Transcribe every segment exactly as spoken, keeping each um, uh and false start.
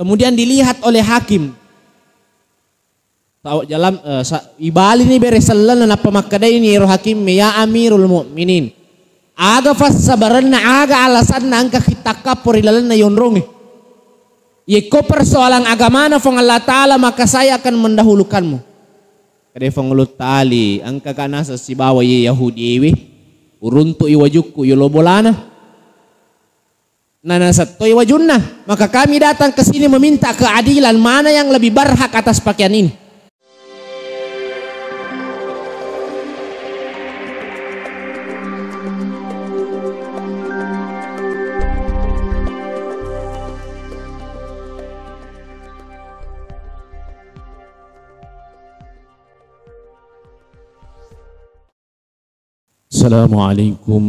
Kemudian dilihat oleh hakim. Tau jalan, eh, sa-, ibalini bere sellenna, nappa makkedaini ero hakimme, "Ya Amirul Mukminin, aga fassabarenna, aga alasanna engka kittakkappo ri lalenna yonrongnge? Yekko persoalan agamana Fuang Allah Ta'ala, maka saya akan mendahulukanmu." Kedai Fuang Ulutta Ali, engka ka naseng sibawa ye Yahudi ewe, uruntu'i wajukku yolo bolana. Nanasettoi wajunna, maka kami datang ke sini meminta keadilan, mana yang lebih berhak atas pakaian ini? Assalamualaikum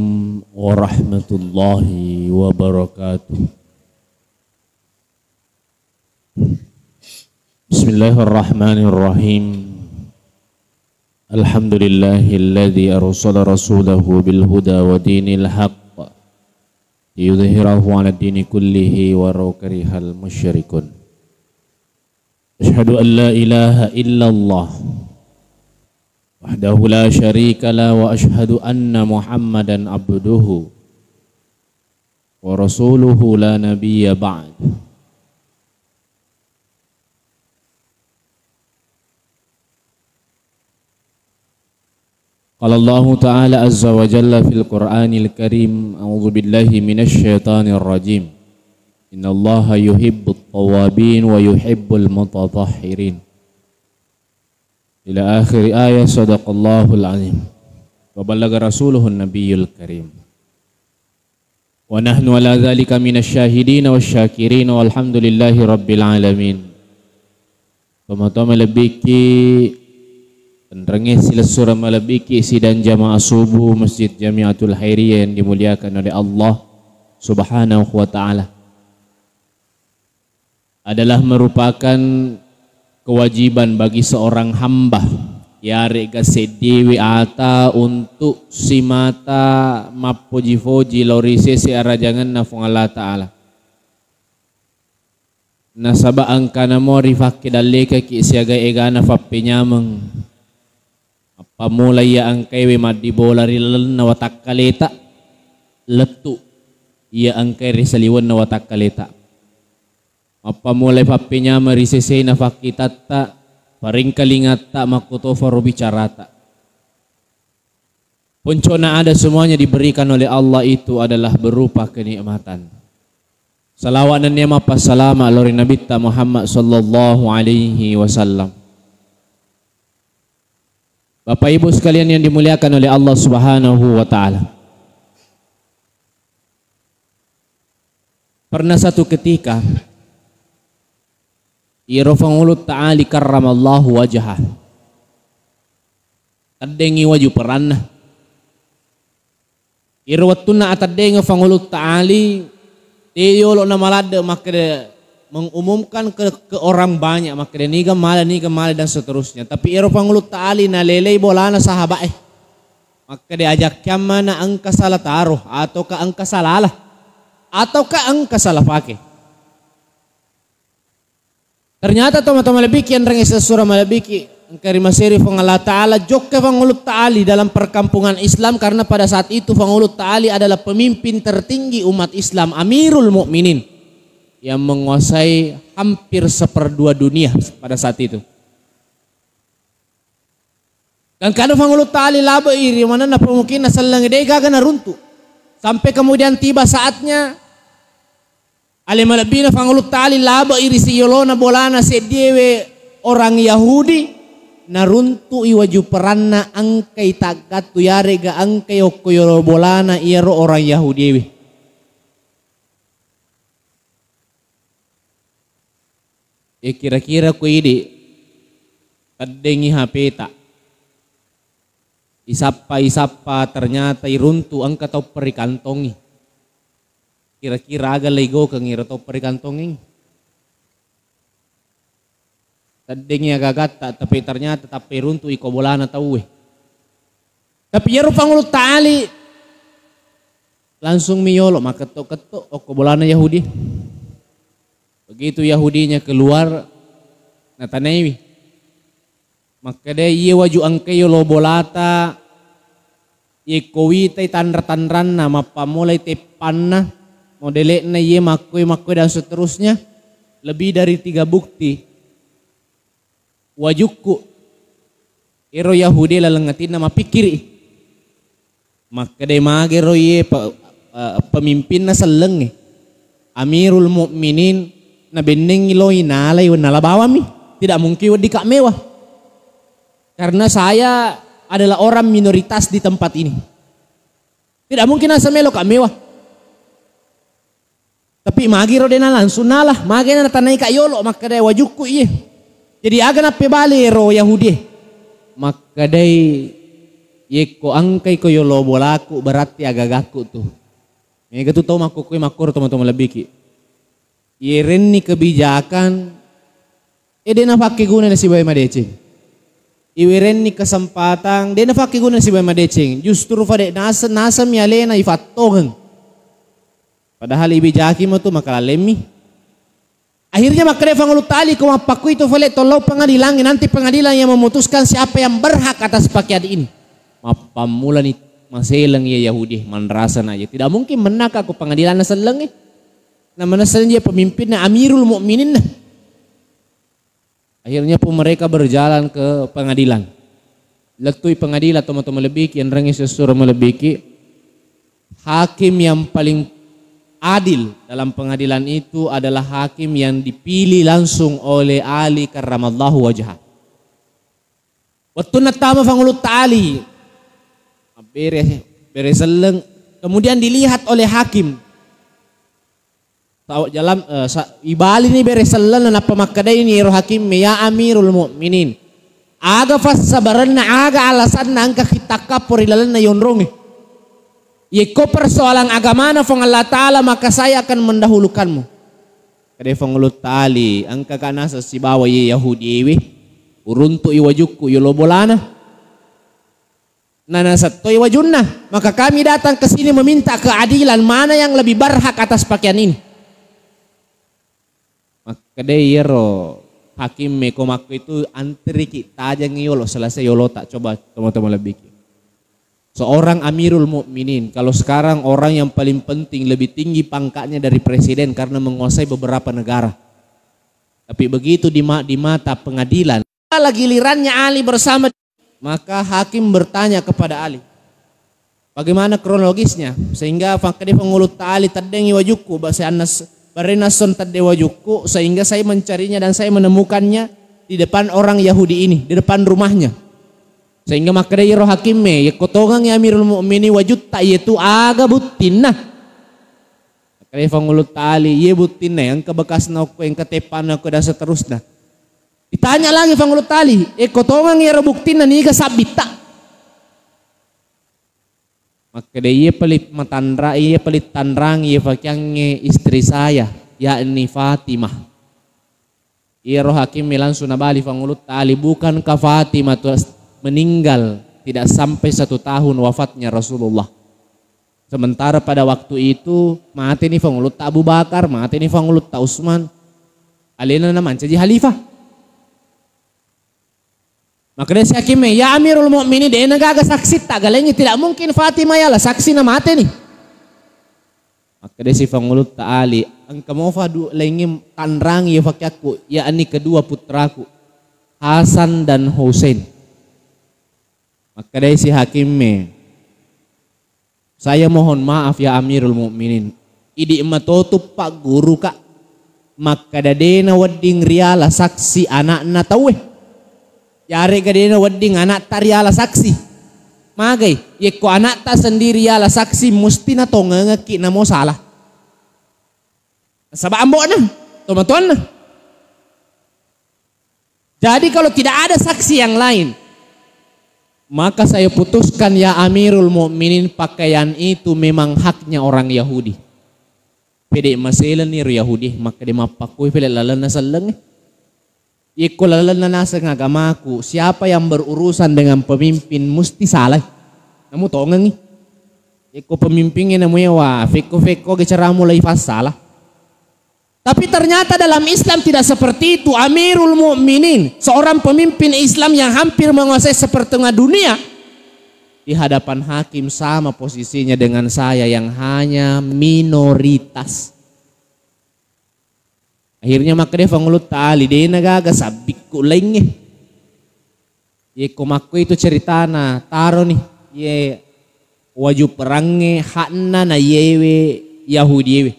warahmatullahi wabarakatuh. Bismillahirrahmanirrahim. Alhamdulillahilladzi arsala rasulahu bil huda wa dinil haqq liyudhhirahu 'ala dini kullihi walau karihal musyrikun. Asyhadu an la ilaha illallah wahdahu la syarika lah, wa asyhadu anna Muhammadan abduhu wa rasuluhu la nabiyya ba'd. Qala Allahu ta'ala azza wa jalla fil Qur'anil Karim, a'udzu billahi minasy syaithanir rajim. Innallaha yuhibbut tawwabin wa yuhibbul mutatahhirin. Ila akhir ayat, sadaqallahul azim. Wa ballagha rasuluhun nabiyul karim. Wa nahnu ala dzalika minasy syahidin wasy syakirin walhamdulillahi rabbil alamin. Tomatoa malebbiki, enrengnge silessureng malebbiki sidang jamaah subuh Masjid Jamiatul Khairiyah yang dimuliakan oleh Allah Subhanahu wa Ta'ala. Adalah merupakan kewajiban bagi seorang hamba, iyarega seddiwi ata, untuk simata mappoji-foji lao ri sese arajangenna Fuang Allah Ta'ala. Nasaba engkana mo rifakkedallekaki siaga egana fappenyameng. Mappammula iya engkaewe maddibola ri lalenna watakkaleta, lettu iya engkae ri saliwenna watakkaleta. Mappammulai fappenyameng ri sesena fakkitatta, paringkalingatta, makkutofaro bicarata. Puncukna ada semuanya diberikan oleh Allah itu adalah berupa kenikmatan. Salawat nennia mappassalama lao ri Nabitta Muhammad sallallahu alaihi wasallam. Bapak Ibu sekalian yang dimuliakan oleh Allah Subhanahu wa Ta'ala. Pernah satu ketika, iyaro Fangulutta Ali karramallahu wajhah, teddengngi waju peranna. Iyaro wettunna ateddengeng Fangulutta Ali, te yolo namaladde makkeda mengumumkan ke, ke orang banyak, makkeda niga male, niga male, dan seterusnya. Tapi iyaro Fangulutta Ali nalelei bolana sahabae. Makkeda ajakkiammana engka salah taro ataukah engka salah ala ataukah engka salah pake. Ternyata tomatoa malebbiki, enreng sessureng malebbiki, engka rimaseri Fuang Allah Ta'ala, jokka Fangulutta Ali dalam perkampungan Islam, karena pada saat itu Fangulutta Ali adalah pemimpin tertinggi umat Islam, Amirul Mukminin, yang menguasai hampir seperdua dunia pada saat itu. Gangkana Fangulutta Ali labe'i ri manenna pemukinna selleng, de gaga naruntu. Sampai kemudian tiba saatnya, ale malebbina Fangulutta Ali labe'i ri siyolona bolana seddiewe orang Yahudi, naruntu'i waju peranna engkai taggattu, yarega engkai okko yolo bolana iyaro orang Yahudiewe. Eh, kira-kira ko idi teddengngi H P-ta. Isappa-isappa, ternyata iruntu engka tau perikantongi. Kira-kira aga leigokeng iro tau perikantongi? Teddengngi aga-agatta, tapi ternyata tappa iruntu iko bolana tauwe. Tapi iyaro Fangulutta Ali langsung mi yolo makketto-ketto okko bolana Yahudi. Begitu Yahudinya keluar, natanaiwi. Makkeda, "Iye waju engka yolo bolata, yekko witai tanra-tanranna, mappammulai teppanna, modele'na iye makkoi-makkoi dan seterusnya, lebih dari tiga bukti wajukku." Ero Yahudi laleng atinna mappikkiri. Makkedai, "Magero iye pe-, eh, pemimpinna sellengnge, Amirul Mukminin, nabennengngi loi nalai nala bawammi. Tidak mungkin weddika mewah. Karena saya adalah orang minoritas di tempat ini. Tidak mungkin asa meloka mewah." Tapi magiro dena langsung nala, magena natanaika yolo, makkeda, "Wajukku iye." Jadi aga nappebali ero Yahudi? Makkedai, "Yekko engkai ko yolo bolaku, berarti agagakku tu." Mega tu tau makkukue makkoro, tomatoa malebbiki. Iyerenni kebijakan, eh, de napakkeguna nasibawa madeceng. Iwerenni kesempatan, de napakkeguna nasibawa madeceng. Justru fade naseng, nasemmi alena ifattongeng. Padahal ibijaki matu makalallemmi. Akhirnya makkeda Fangulu Tali, "Ko mappakkuitu fale, tollau pengadilan, nanti pengadilan yang memutuskan siapa yang berhak atas pakaian ini." Mappammulani maseleng iya Yahudi, manrasa na iya. Tidak mungkin mennaka ko pengadilan nasellengnge. Namanesseng dia pemimpinna, Amirul Mukmininna. Akhirnya pun mereka berjalan ke pengadilan. Lettui pengadilan, tomatoa malebbiki, enrengngi sessuro malebbiki. Hakim yang paling adil dalam pengadilan itu adalah hakim yang dipilih langsung oleh Ali karramallahu wajhah. Wettunna tama Fangulutta Ali, bere, bere selleng, kemudian dilihat oleh hakim. Tau jalan, eh, sa-, ibalini bere sellenna, nappa makkedaini ero hakimme, "Ya Amirul Mukminin, aga fassabarenna, aga alasanna engka kittakkappo ri lalenna yonrongnge? Yekko persoalan agamana Fuang Allah Ta'ala, maka saya akan mendahulukanmu." Kede Fangulutta Ali, "Engkaka naseng sibawa iye Yahudiwe, uruntu'i wajukku yolo bolana. Nanasettoi wajunna, maka kami datang ke sini meminta keadilan, mana yang lebih berhak atas pakaian ini?" Makkedai iyaro hakimme, "Ko makko itu antriki, tajengngi yolo, selesai yolota, coba tomatoa malebbiki." Seorang Amirul Mukminin, kalau sekarang orang yang paling penting, lebih tinggi pangkatnya dari presiden karena menguasai beberapa negara. Tapi begitu di ma-, di mata pengadilan, gilirannya Ali bersama, maka hakim bertanya kepada Ali, "Bagaimana kronologisnya sehingga fakkede Fangulutta Ali teddengi wajukku, baseanna s-, barena son tedde wajukku, sehingga saya mencarinya dan saya menemukannya di depan orang Yahudi ini, di depan rumahnya." Sehingga makkeda iyaro hakimme, "Yekko tongengngi Amirul Mukminin wajutta iyetu, aga buttinna?" Makkedai Fangulutta Ali, "Iye buttinna, engka bekasna okko, engka teppanna okko, dan seterusna." Ditanya lagi Fangulutta Ali, "Yekko tongengngi ero buttinna, niga sabbitta?" Makkeda, "Iye pelit matanra, iye pelit tanrang, iye fakiangnge istri saya, yakni Fatimah." Iyaro hakimme langsung nabali Fangulutta Ali, "Bukankah Fatimah tu meninggal tidak sampai satu tahun wafatnya Rasulullah? Sementara pada waktu itu mateni Fangulutta Abu Bakar, mateni Fangulutta Utsman, alena namancaji khalifah." Makkedasi hakimme, "Ya Amirul Mukminin, de'na gaga saksitta, galengngi, tidak mungkin Fatimah yala saksi namateni." Makkedasi Fangulutta Ali, "Engka mofa du-, laingnge tanrangi iya fakiakku, yakni kedua putraku, Hasan dan Husain." Makkedasi hakimme, "Saya mohon maaf ya Amirul Mukminin. Idi matotu pagguruka makkeda de'na wedding riala saksi anakna tauwe. Yarega de'na wedding anakta riala saksi. Magai, yekko anakta sendiri yala saksi, musti natongengekki namo salah. Nasaba ambo'na, tomatoanna. Jadi kalau tidak ada saksi yang lain, maka saya putuskan ya Amirul Mukminin, pakaian itu memang haknya orang Yahudi." Pede maselenni ro Yahudi, makkeda, "Mappakkoi fele lalenna sellengnge? Yekko lalenna naseng agamaku, siapa yang berurusan dengan pemimpin musti salai. Namu tongengngi. Yekko pemimpingnge namuewa fekko-fekko ge caramu lai fassala." Tapi ternyata dalam Islam tidak seperti itu. Amirul Mukminin, seorang pemimpin Islam yang hampir menguasai sepertengah dunia, di hadapan hakim sama posisinya dengan saya yang hanya minoritas. Akhirnya makkeda Fangulutta Ali, "De'na gaga sabbikku laingnge. Yekko makko itu ceritana, taroni ye waju perangnge hakna na yewe Yahudiewe."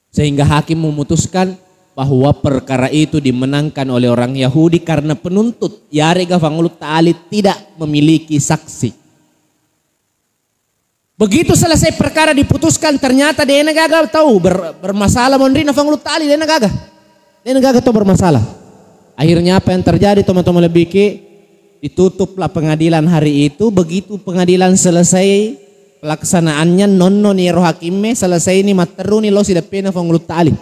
Sehingga hakim memutuskan bahwa perkara itu dimenangkan oleh orang Yahudi karena penuntut, yarega Fangulutta Ali tidak memiliki saksi. Begitu selesai perkara diputuskan, ternyata de'na gaga tau ber-, bermasalah monri na Fangulutta Ali, de'na gaga. De'na gaga tau bermasalah. Akhirnya apa yang terjadi, teman-teman lebih ki? Ditutuplah pengadilan hari itu. Begitu pengadilan selesai pelaksanaannya, nonno ni ero hakimme, selesai ni, matteru ni lo sideppena Fangulutta Ali.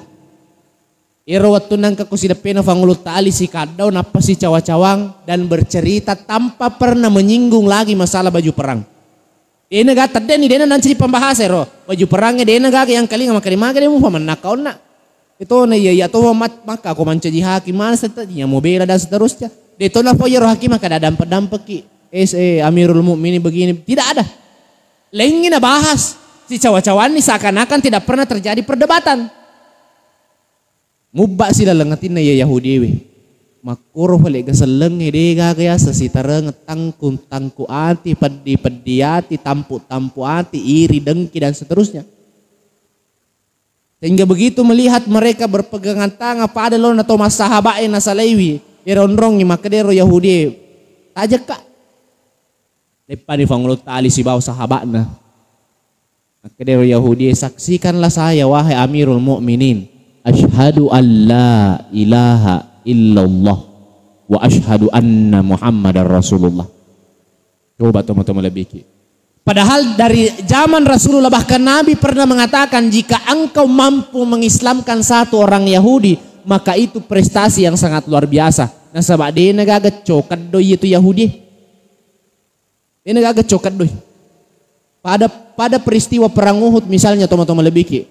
Ero wettunna engka ko sideppena Fangulutta Ali sikaddao, nappa sicawa-cawang dan bercerita tanpa pernah menyinggung lagi masalah baju perang. De'na ga, tedde'ni, de'na nancaji pembahasa ero. Baju perangnge de'na gaga yang kalinga, makkedai, "Maga de' mupa mennakka onna." Itu na iya, iya to mat-, makka ko mancaji hakim, mana setta iya mubela dan seterusnya. De' to na po iyaro hakim makkeda, "Dampe-dampeki. Eh, eh, Amirul Mukminin begini." Tidak ada. Laingngi nabahas. Sicawa-cawanni seakan-akan tidak pernah terjadi perdebatan. Mubba si laleng atinna iya Yahudiewe. Makkoro fale ga sellengnge, de' gaga yaseng sitarengeng, tangkung-tangku ati, peddi-peddi ati, tampu-tampu ati, iri, dengki, dan seterusnya. Sehingga begitu melihat mereka berpegangan tangan, pada lona to massahabae nasalaiwi, ero onrongngi, makkedaro Yahudie, "Tajekka." Leppani Fangulutta Ali sibawa sahaba'na. Makkedaro Yahudie, "Saksikanlah saya, wahai Amirul Mukminin. Asyhadu an la ilaha illallah wa asyhadu anna Muhammadar Rasulullah." Coba teman-teman lebih ki. Padahal dari zaman Rasulullah, bahkan Nabi pernah mengatakan, "Jika engkau mampu mengislamkan satu orang Yahudi, maka itu prestasi yang sangat luar biasa." Nasaba de'na gaga cokeddoi itu Yahudi. Ini gaga cokeddoi. Pada, pada peristiwa perang Uhud misalnya, teman-teman lebih ki,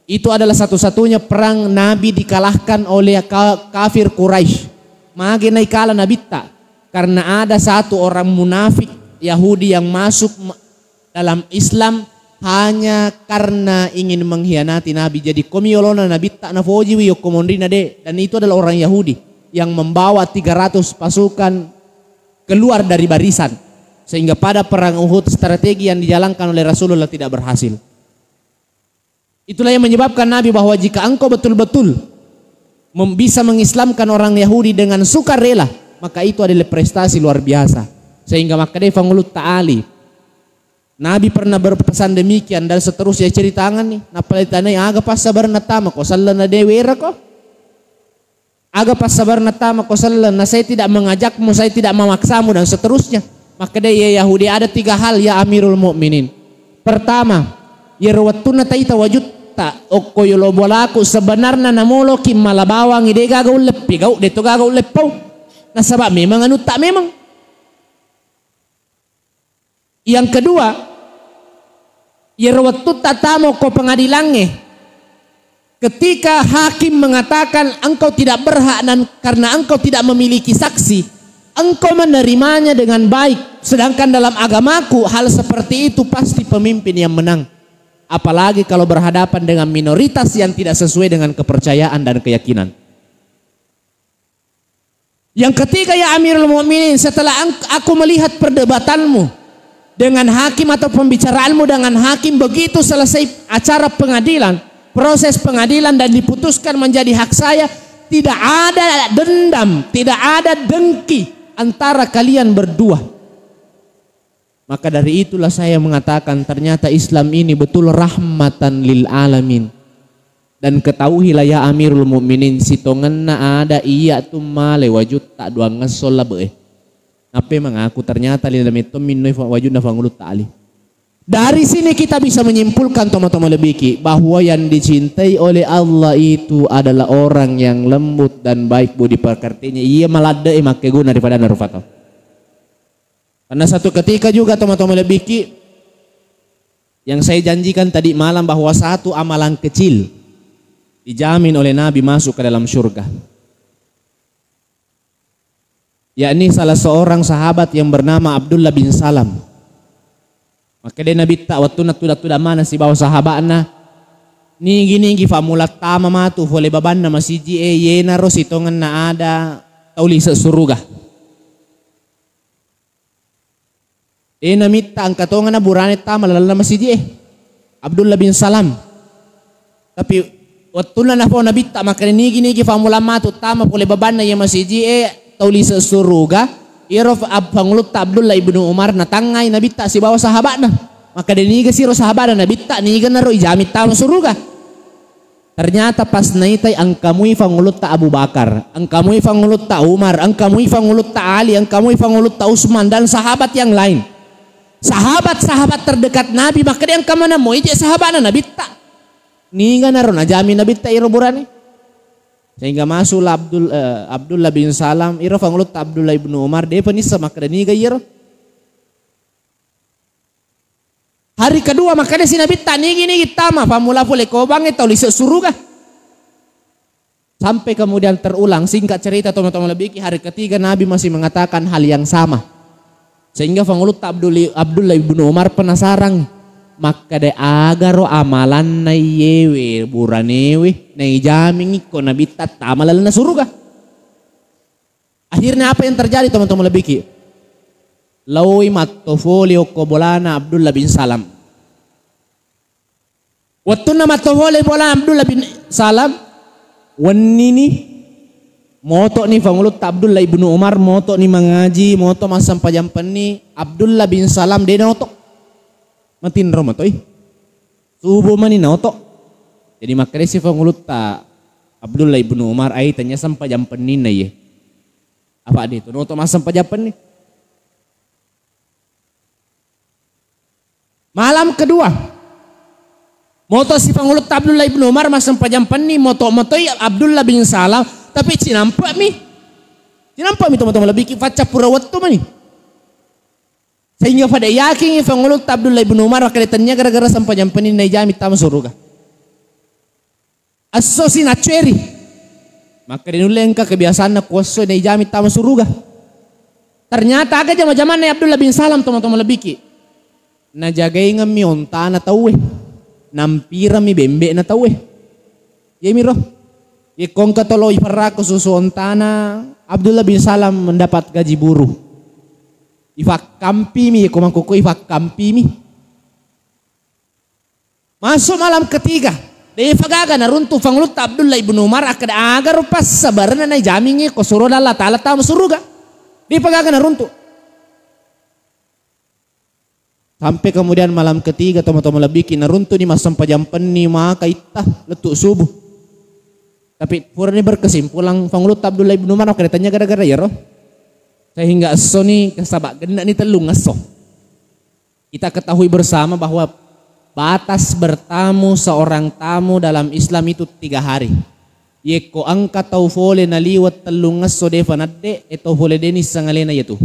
itu adalah satu-satunya perang Nabi dikalahkan oleh ka-, kafir Quraisy. Mage naikala Nabitta? Karena ada satu orang munafik Yahudi yang masuk ma-, dalam Islam hanya karena ingin mengkhianati Nabi. Jadi komi yolona Nabitta nafojiwi, yokko monrina de. Dan itu adalah orang Yahudi yang membawa tiga ratus pasukan keluar dari barisan, sehingga pada perang Uhud strategi yang dijalankan oleh Rasulullah tidak berhasil. Itulah yang menyebabkan Nabi bahwa jika engkau betul-betul mem-, bisa mengislamkan orang Yahudi dengan sukarela, maka itu adalah prestasi luar biasa. Sehingga makkedai Fangulutta Ali, Nabi pernah berpesan demikian dan seterusnya, ceritanganni. Nappa ditanai, "Aga passabarenna tama ko selleng na de' wera ko? Aga passabarenna tama ko selleng, na saya tidak mengajakmu, saya tidak memaksamu," dan seterusnya. Makkeda iya Yahudi, "Ada tiga hal, ya Amirul Mukminin. Pertama, iyaro wettunna taita wajutta okko yolo bolaku, sebenarna namoloki mala bawangi, de' gaga ulle pigau, de' to gaga ulle pau. Nasaba memang anutta memang." Yang kedua, iyaro wettutta tama ko pengadilangnge, ketika hakim mengatakan engkau tidak berhak dan karena engkau tidak memiliki saksi, engkau menerimanya dengan baik. Sedangkan dalam agamaku, hal seperti itu pasti pemimpin yang menang. Apalagi kalau berhadapan dengan minoritas yang tidak sesuai dengan kepercayaan dan keyakinan. Yang ketiga, ya Amirul Mukminin, setelah ang-, aku melihat perdebatanmu dengan hakim atau pembicaraanmu dengan hakim, begitu selesai acara pengadilan, proses pengadilan, dan diputuskan menjadi hak saya, tidak ada dendam, tidak ada dengki antara kalian berdua. Maka dari itulah saya mengatakan, ternyata Islam ini betul rahmatan lil alamin. Dan ketahuilah ya Amirul Mukminin, sitongenna ada iya tu male wajutta duangngesso labe'e. Nappe mengaku ternyata lina metto minnoi fa-, wajunna Fangulutta Ali. Dari sini kita bisa menyimpulkan, teman-teman lebih ki, bahwa yang dicintai oleh Allah itu adalah orang yang lembut dan baik budi pekertinya. Iya maladde'e makkeguna daripada narufato. Karena satu ketika juga, teman-teman lebih ki, yang saya janjikan tadi malam bahwa satu amalan kecil Dijamin oleh Nabi masuk ke dalam surga. Yakni salah seorang sahabat yang bernama Abdullah bin Salam. Makkeda Nabitta wettunna tudang-tudang maneng sibawa sahaba'na, nigi-nigi fammula tama matu fole babanna masiji'e, yenaro sitongenna ada tau lise' suruga. De' namitta engka tongana burane tama lalenna masiji'e, Abdullah bin Salam. Tapi wettunna nafau Nabitta makkeda nigi-nigi fammulang matu tama pole babanna iya masiji'e tau lise' suruga, iyaro fa-, ab-, fangulutta Abdullah ibnu Umar natangngai Nabitta sibawa sahaba'na. Makkeda niga siro sahaba'na Nabitta, niga naro ijami tama suruga. Ternyata pas naitai engkamui fangulutta Abu Bakar, engkamui fangulutta Umar, engkamui fangulutta Ali, engkamui fangulutta Utsman dan sahabat yang lain. Sahabat-sahabat terdekat Nabi, makkeda engka maneng moi je sahabana Nabitta. Niga naro najami Nabitta iro burane. Sehingga masuklah Abdul, eh, Abdullah bin Salam, iro fangulutta Abdullah ibnu Umar, depa nissa makkeda niga iyaro. Hari kedua makkeda si Nabitta nigi-nigi tama, fammula fole kobangnge tau lise' suruga. Sampai kemudian terulang, singkat cerita, tomatoa malebbiki, hari ketiga Nabi masih mengatakan hal yang sama. Sehingga fangulutta Abdul-, Abdullah ibnu Umar penasaran, makkeda agaro amalanna iyewe buranewe naijamingi ko Nabitta tama lalenna suruga. Akhirnya apa yang terjadi, tomatoa malebbiki? Laoi mattofoli okko bolana Abdullah bin Salam. Wettunna mattofoli bolana Abdullah bin Salam, wennini, moto'ni fangulutta Abdullah ibnu Umar, moto'ni mangaji, moto massempajang penni, Abdullah bin Salam de' naoto. Matinro matoi. Subuh mani naoto. Jadi makkedasi fangulutta Abdullah ibnu Umar, ai tanya sempajang penninna iye. Apa de' tu naoto massempajang penni? Malam kedua, moto si fangulutta Abdullah ibnu Umar massempajang penni, moto-motoi Abdullah bin Salam, tapi cinampami. Cinampami, tomatoa malebbiki, faccappura wettu mani. Sehingga pada yakingi fangulutta Abdullah ibnu Umar, makkeda tennia gara-gara sempajang penni naijami tama suruga. Esso si naccueri. Makkeda nulle engka kebiasaanna ku esso naijami tama suruga. Ternyata aga jama-jamanna Abdullah bin Salam, tomatoa malebbiki. Najagaingemmi ontana tauwe. Nampirammi bembe'na tauwe. Iyemiro. Yekko engka tolo iferrako susu ontana, Abdullah bin Salam mendapat gaji buruh. Ifakkampimi, yekko makkokko ifakkampimi. Masuk malam ketiga, de'pa gaga naruntu fangulutta Abdullah ibnu Umar, akkeda aga rupa sabarenna naijamingngi ko surona Allah Ta'ala tama suruga. De'pa gaga naruntu. Sampai kemudian malam ketiga, tomatoa malebbiki, naruntu ni massempajang penni, maka itta lettu subuh. Tapi purani berkesimpulan fangulutta Abdullah ibnu Umar, makkeda tennia gara-gara iyaro. Sehingga esso ni, kasaba genna ni tellung esso. Kita ketahui bersama bahwa batas bertamu seorang tamu dalam Islam itu tiga hari. Yekko engka tau fole naliwet tellung esso de'pa nadde, e tau fole de' nisseng alena iyatu.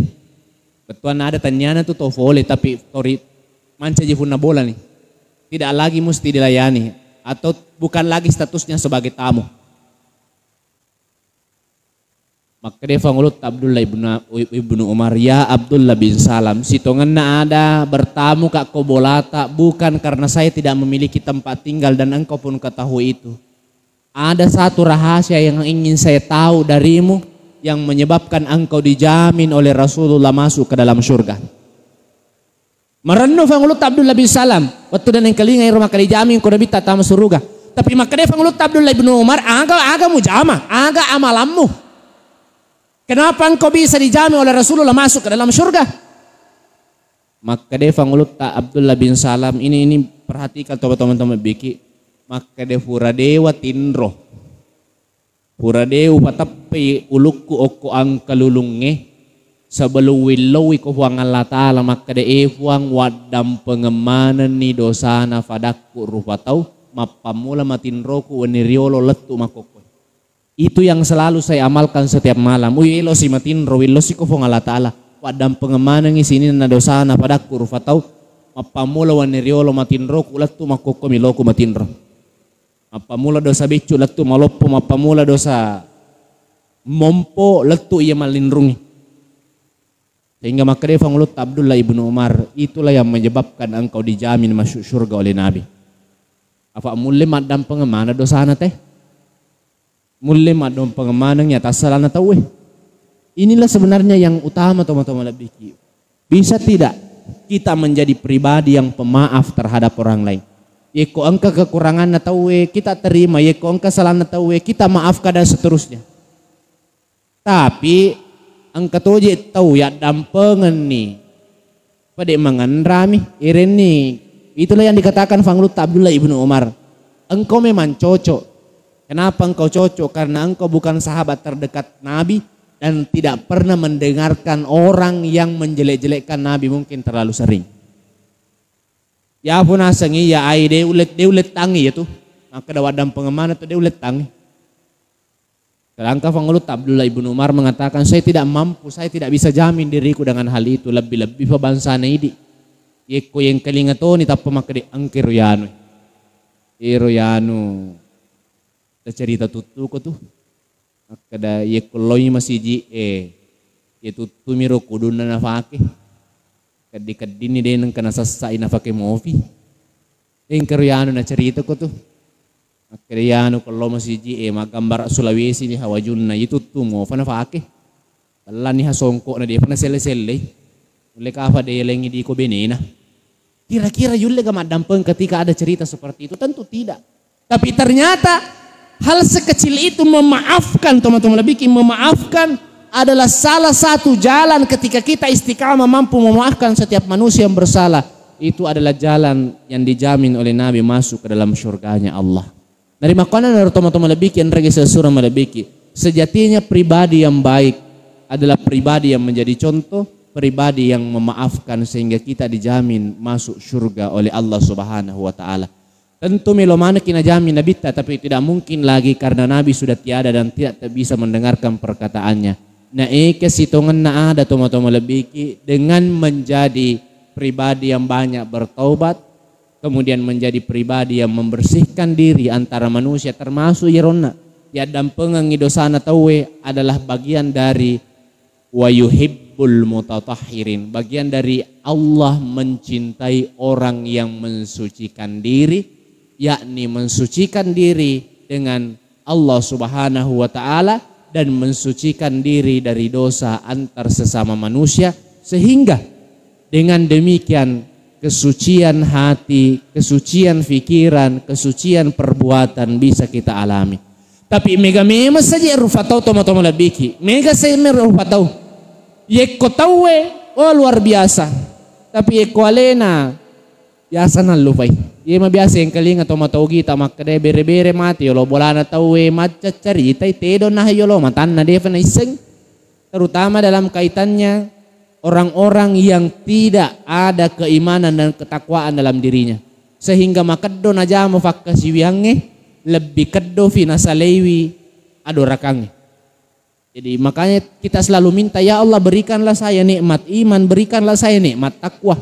Bettuanna ada tenniana tu tau fole, tapi tori mancaji punna bola ni. Tidak lagi mesti dilayani atau bukan lagi statusnya sebagai tamu. Makkeda fangulutta Abdullah ibnu, ibnu Umar, "Ya Abdullah bin Salam, sitongenna ada bertamu ka ko bolata bukan karena saya tidak memiliki tempat tinggal dan engkau pun ketahui itu. Ada satu rahasia yang ingin saya tahu darimu yang menyebabkan engkau dijamin oleh Rasulullah masuk ke dalam surga." Marennu fangulutta Abdullah bin Salam, wettu de' nengkalinga ero makkeda jamin ko Nabitta tama suruga. Tapi makkeda fangulutta Abdullah bin Umar, "Aga, aga mujama, aga amalammu? Kenapa engkau bisa dijamin oleh Rasulullah masuk ke dalam surga?" Makkeda fangulutta Abdullah bin Salam, ini, ini perhatikan, teman-teman, biki. Makkeda, "Fura dewa tinro. Pura de' upateppei ulukku okko angkalulungnge sebelum willowi ko Puang Allah Ta'ala makkeda, 'E Puang, waddampengeng manenni dosana fadakku rupa tau, mappammula matinroku wenni riolo lettu makkokkoe.'" Itu yang selalu saya amalkan setiap malam. Ui, elosi matinro, willosi ko Puang Allah Ta'ala, waddampengeng manengngi sininna dosana fadakku rupa tau, mappammula wenni riolo matinroku lettu makkokkoe miloku matinro. Mappamula dosa beccu lettu maloppo, mappamula dosa mompo lettu iya mallinrungi. Sehingga makkeda Fangulutta Abdullah ibnu Umar, itulah yang menyebabkan engkau dijamin masuk surga oleh Nabi. Apa mulle maddampengeng maneng dosana teh? Mulle maddampengeng maneng ya tassalana tauwe. Inilah sebenarnya yang utama, tomatoa malebbiki. Bisa tidak kita menjadi pribadi yang pemaaf terhadap orang lain? Yekko engka kekuranganna tauwe, kita terima. Yekko engka salahna tauwe, kita maafkan dan seterusnya. Tapi engka toje tau yaddampengenni, pede mangenrami, irenni. Itulah yang dikatakan Fangulutta Abdullah ibnu Umar. Engkau memang cocok. Kenapa engkau cocok? Karena engkau bukan sahabat terdekat Nabi dan tidak pernah mendengarkan orang yang menjelek-jelekkan Nabi mungkin terlalu sering. Ya pun aseng iya ai de ulet de ulet tangi ya tuh. Maka dawa dampeng mana tuh de ulet tangi. Sedangkan Fangulutta Abdullah ibnu Umar mengatakan, "Saya tidak mampu, saya tidak bisa jamin diriku dengan hal itu, lebih-lebih fa bangsana idi." Yekko yengkalinga toni tappa makkeda, "Engkero yanu. Ero yanu tacerita tuttuko tuh." Makkeda, "Yekko loi masiji e, ye tuttumiro kudunna nafake. Keddi-keddini de nengka nasessai nafake mofi." Engkaro yanu naceritako tu. Makkeda yanu kello masiji e, maggambara Sulawesi ni hawajunna, ituttu mofa nafake. Tellani ha songkokna, depa naselle-sellei. Ulle kafa de lengi diko benena. Kira-kira yulle ga maddampeng ketika ada cerita seperti itu? Tentu tidak. Tapi ternyata hal sekecil itu, memaafkan, teman-teman lebih, memaafkan adalah salah satu jalan ketika kita istiqamah mampu memaafkan setiap manusia yang bersalah. Itu adalah jalan yang dijamin oleh Nabi masuk ke dalam surganya Allah. Narimakkuannanaro tomatoa malebbiki, enrega sessureng malebbiki. Sejatinya pribadi yang baik adalah pribadi yang menjadi contoh, pribadi yang memaafkan sehingga kita dijamin masuk surga oleh Allah Subhanahu wa taala. Tentu melo manekki najamin Nabitta, tapi tidak mungkin lagi karena Nabi sudah tiada dan tidak bisa mendengarkan perkataannya. Naeke sitongenna ada tomatoa malebbiki dengan menjadi pribadi yang banyak bertaubat, kemudian menjadi pribadi yang membersihkan diri antara manusia, termasuk yeronna yaddampengengngi dosana tauwe adalah bagian dari wa yuhibbul mutatahhirin, bagian dari Allah mencintai orang yang mensucikan diri, yakni mensucikan diri dengan Allah Subhanahu wa taala dan mensucikan diri dari dosa antar sesama manusia, sehingga dengan demikian kesucian hati, kesucian pikiran, kesucian perbuatan bisa kita alami. Tapi mega memang saja rupa tau tomatoa malebbiki, mega saja rupa tau. Yekko tauwe, oh, luar biasa. Tapi yekko alena, biasa nallupai. Iye mabiasa engkalinga tomatoa gita makkeda bere-bere mate yolo bolana tauwe, maccaccaritai, tedo nah yolo matanna defa naisseng. Terutama dalam kaitannya orang-orang yang tidak ada keimanan dan ketakwaan dalam dirinya, sehingga makeddo najama fakkasiwiangnge, lebbi keddofi nasalaiwi adorakangnge. Jadi makanya kita selalu minta, "Ya Allah, berikanlah saya nikmat iman, berikanlah saya nikmat takwa."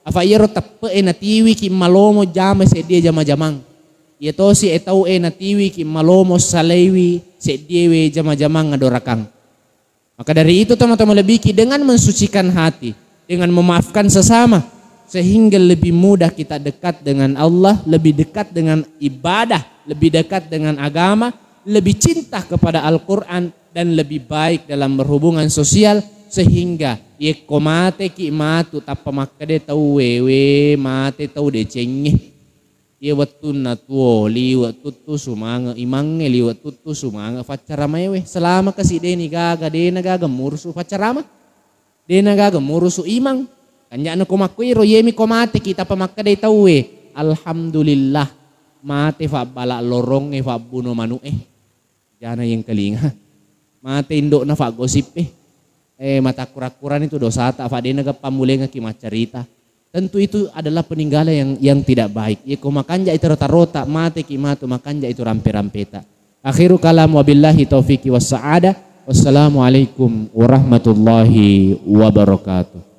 Afa iyaro teppe'e natiwiki malomo jama seddie jama-jamang. Iya tosi e tau e natiwiki malomo salaiwi seddiewe jama-jamang adorakang. Maka dari itu, teman-teman, lebih ki-, dengan mensucikan hati, dengan memaafkan sesama, sehingga lebih mudah kita dekat dengan Allah, lebih dekat dengan ibadah, lebih dekat dengan agama, lebih cinta kepada Al-Quran, dan lebih baik dalam berhubungan sosial, sehingga yekko mateki matu tappa makkeda tau wewe mate tau decengnge. Iya wettunna tuo, liwe' tuttu sumange' imangnge, liwe' tuttu sumange' faccaramaewe. Selama kasi' deni gaga, dena gaga murusu' faccarama, dena gaga murusu' imang. Kanja'na ko makkuiro, iyemi ko mateki tappa makkedai tauwe, "Alhamdulillah, mate fabbala' lorongnge, fabbuno manu'e." Jana yengkalinga. Mate indo'na faggosip e. Eh, matakkura-kurani tu dosata, fa dena gappa mulengaki maccarita. Tentu itu adalah peninggalan yang, yang tidak baik. Yeko makanja itu rota-rota, mateki matu makanja itu rampe-rampeta. Akhiru kalam, wabillahi taufiqi wassa'adah. Wassalamualaikum warahmatullahi wabarakatuh.